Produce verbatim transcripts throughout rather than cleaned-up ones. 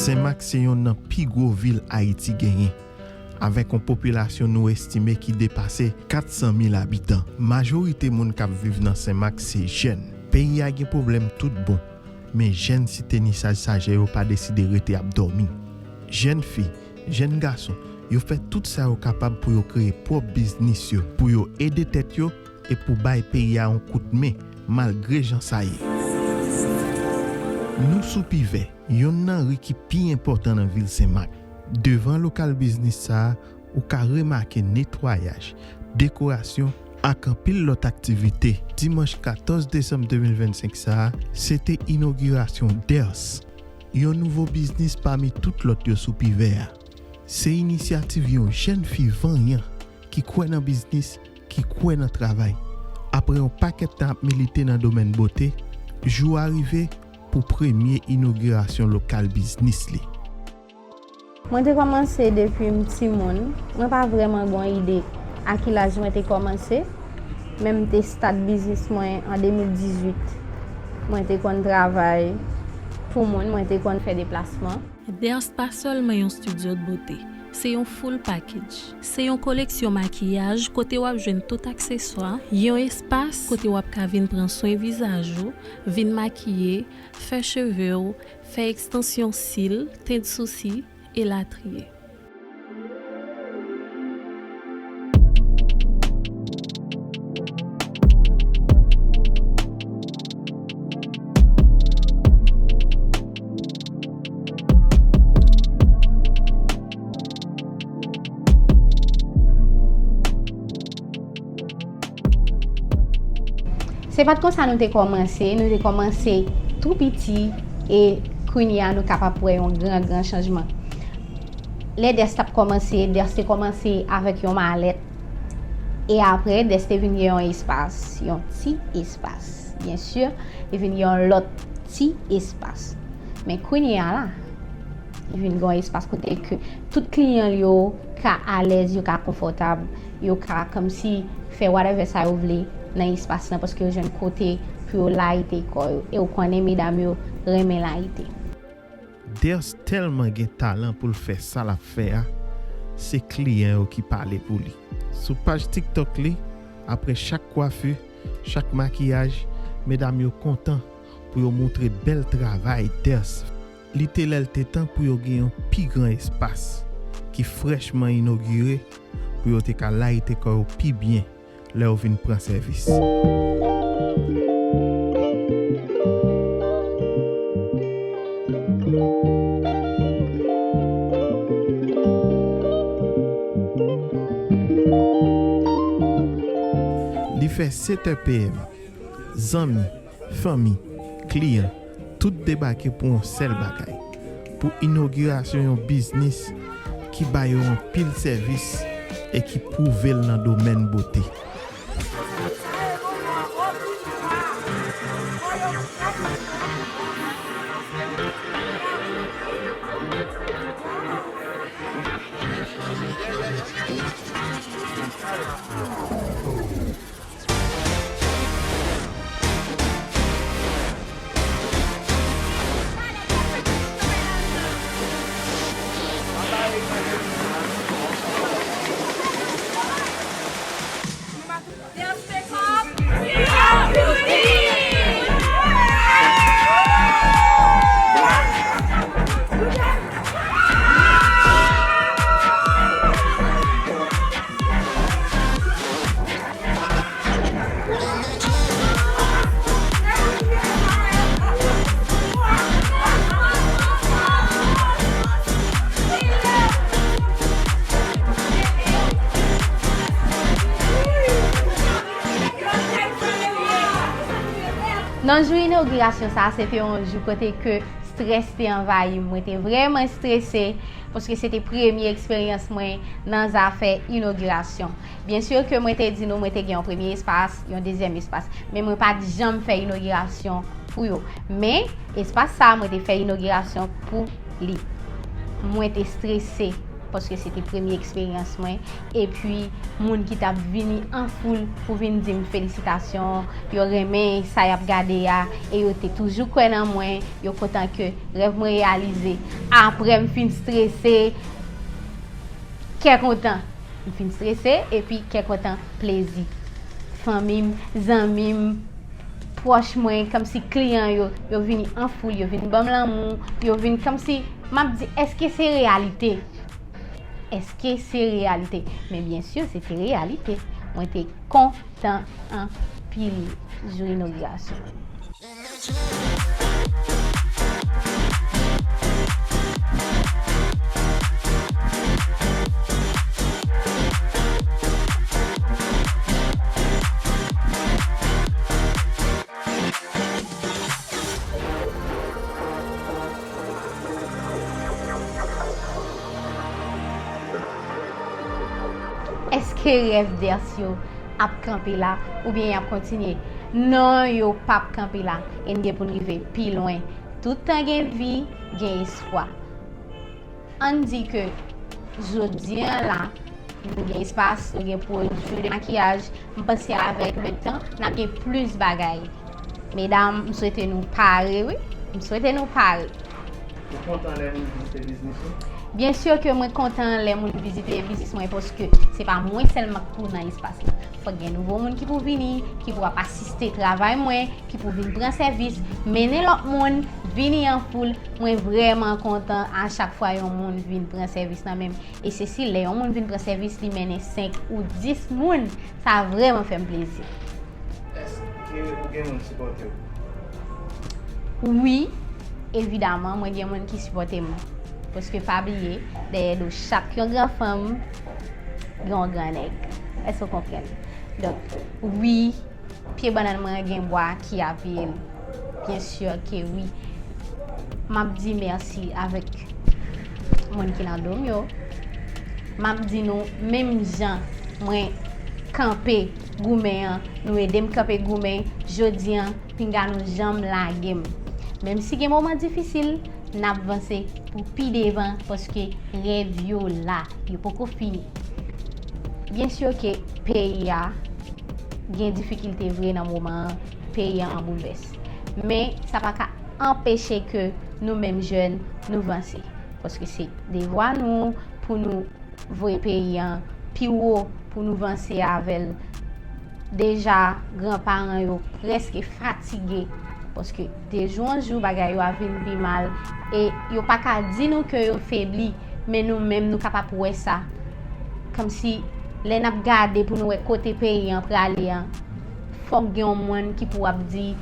Senmak se yonn nan pi gwo vil Ayiti genyen, avèk yon popilasyon nou estime ki depase kat san mil abitan. Majorite moun k ap viv nan Senmak se jèn. Peyi a gen pwoblèm tout bon, men jèn Site Nisaj Sajè yo pa deside rete ap dòmi. Jèn fi, jèn gason, yo fè tout sa yo kapab pou yo kreye pwòp biznis yo, pou yo ede tèt yo e pou bay peyi a yon kout men, malgre jan sa ye. Nou sou Pivè, yonn nan ri ki pi enpòtan nan vil Senmak. Devan lokal biznis sa a, ou ka remake netwayaj, dekorasyon ak anpil lòt aktivite. Dimanch katòz desanm de mil vennsenk sa a, se te inogirasyon Ders, yon nouvo biznis pami tout lòt yo sou Pivè a. Se inisyativ yon jèn fi vanyan ki kwè nan biznis, ki kwè nan travay. Apre yon pakèt tan ap milite nan domèn bote, jou a rive pou premye inogirasyon lokal biznis li. Mwen te kòmanse depi m timoun. Mwen pa vrèman gen yon ide a ki laj mwen te kòmanse, men m te stat biznis mwen an de mil dizuit. Mwen te konn travay pou moun, mwen te konn fè deplasman. Ders pa sèlman yon studio de beauté, se yon full package. Se yon koleksyon makiyaj kote w ap jwenn tout akseswa, yon espas kote w ap ka vin pran swen vizaj ou, vin makiye, fè cheve w, fè ekstansyon sil, tint sousi, elatriye. Se pa t konsa nou te kòmanse, nou te kòmanse tou piti e kounye a nou kapab wè yon gran, gran chanjman. Lè Ders t ap kòmanse, Ders te kòmanse avèk yon malèt. E apre, Ders te vin gen yon espas, yon ti espas, byen si, li vin gen yon lòt ti espas. Men kounye a la, li vin gen yon espas kote ke tout kliyan l yo ka alèz, yo ka konfòtab, yo ka kòmsi fè whatever sa yo vle nan espas lan, paske yo jwenn kote pou yo layite kò yo. E w konnen medam yo renmen layite. Ders tèlman gen talan pou l fè sa l ap fè a, se kliyan yo ki pale pou li. Sou paj TikTok li, apre chak kwafi, chak makiyaj, medam yo kontan pou yo moutre bèl travay Ders. Li te lè l te tan pou yo gen yon pi gran espas ki frèchman inogire pou yo te ka layite kò yo pi byen lè yo vin pran sèvis. Li fè sèt è P M. Zanmi, fanmi, kliyan, tout debake pou yon sèl bagay, pou inogirasyon yon biznis ki ba yo anpil sèvis e ki pwouve l nan domèn bote. Nan jou inogirasyon sa a, se te yon jou kote ke strès te anvayi m. Mwen te vrèman strese, paske se te premye eksperyans mwen nan zafè inogirasyon. Byen si ke mwen te di nou mwen te gen yon premye espas, yon dezyèm espas, men mwen pa t janm fè inogirasyon pou yo. Men, espas sa a, mwen te fè inogirasyon pou li. Mwen te strese. paske se te premye eksperyans mwen. Epi, moun ki t ap vini an foul pou vin di m felisitasyon, yo renmen sa y ap gade a, e yo te toujou kwè nan mwen, yo kontan ke rèv mwen reyalize. Apre m fin strese, kè kontan. M fin strese, epi kè kontan, plezi. Fanmi m, zanmi m, pwòch mwen, kòmsi kliyan yo, yo vini an foul, yo vin ban m lanmou, yo vin kòmsi, m ap di, èske se reyalite? Èske se reyalite? Men byen si, se te reyalite. Mwen te kontan anpil jou inogirasyon an. Èske rèv Ders yo ap kanpe la oubyen y ap kontinye? Non, yo p ap kanpe la. E n gen pou n rive pi lwen. Tout tan gen vi, gen espwa. Ann di ke jodi a la, nou gen espas, nou gen pwodui de makiyaj. M panse avèk letan, n ap gen plis bagay. Medam, m swete nou pare, wi. M swete nou pare. Ou kontan lè moun vizite biznis ou? Byen si ke mwen kontan lè moun vizite biznis mwen, paske se pa mwen sèlman k pou nan espas la. Fòk gen nouvo moun ki pou vini, ki pou ap asiste travay mwen, ki pou vin pran sèvis, mennen lòt moun, vini an foul. Mwen vrèman kontan a chak fwa yon moun vin pran sèvis nan men m. E se si lè yon moun vin pran sèvis, li mennen senk ou dis moun, sa vrèman fè m plezi. Èske ou gen moun sipòte w? Wi, evidaman, mwen gen moun ki sipòte m. Paske pa bliye, dèyè do chak yon gran fanm, gen yon gran nèg. Èske w konprann? Donk, wi, pye bannann mwen gen bwa ki apiye l. Byen si ke wi. M ap di mèsi avèk moun ki nan do m yo. M ap di nou, menm jan mwen kanpe goumen an, nou ede m kanpe goumen, jodi an, pinga nou janm lage m. Menm si gen moman difisil, n ap vanse pou pi devan, paske rèv yo la, yo poko fini. Byen si ke peyi a gen difikilte vre nan moman an, peyi a an boulvès. Men sa pa ka anpeche ke nou menm jèn, nou vanse. Paske se devwa nou pou nou voye peyi an pi wo, pou nou vanse avè l. Deja, granparan yo prèske fatige, paske de jou an jou, bagay yo ap vin pi mal, e yo pa ka di nou ke yo febli, men nou menm, nou kapab wè sa. Kòmsi, lè n ap gade pou nou wè kote peyi an prale an, fòk gen yon moun ki pou ap di,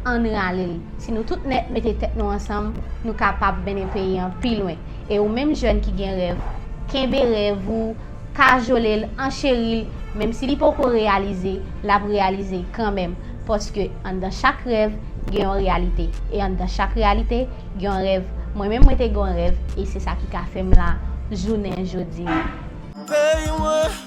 ann rale l. Si nou tout nèt mete tèt nou ansanm, nou kapab mennen peyi an pi lwen. E ou menm jèn ki gen rèv, kenbe rèv ou, kajole l, ancheri l, menm si li poko reyalize, l ap reyalize kanmenm. Paske anndan chak rèv, gen yon reyalite. E anndan chak reyalite, gen yon rèv. Mwen menm, mwen te gen yon rèv, e se sa ki ka fè m la, jounen jodi a. Peyi mwen,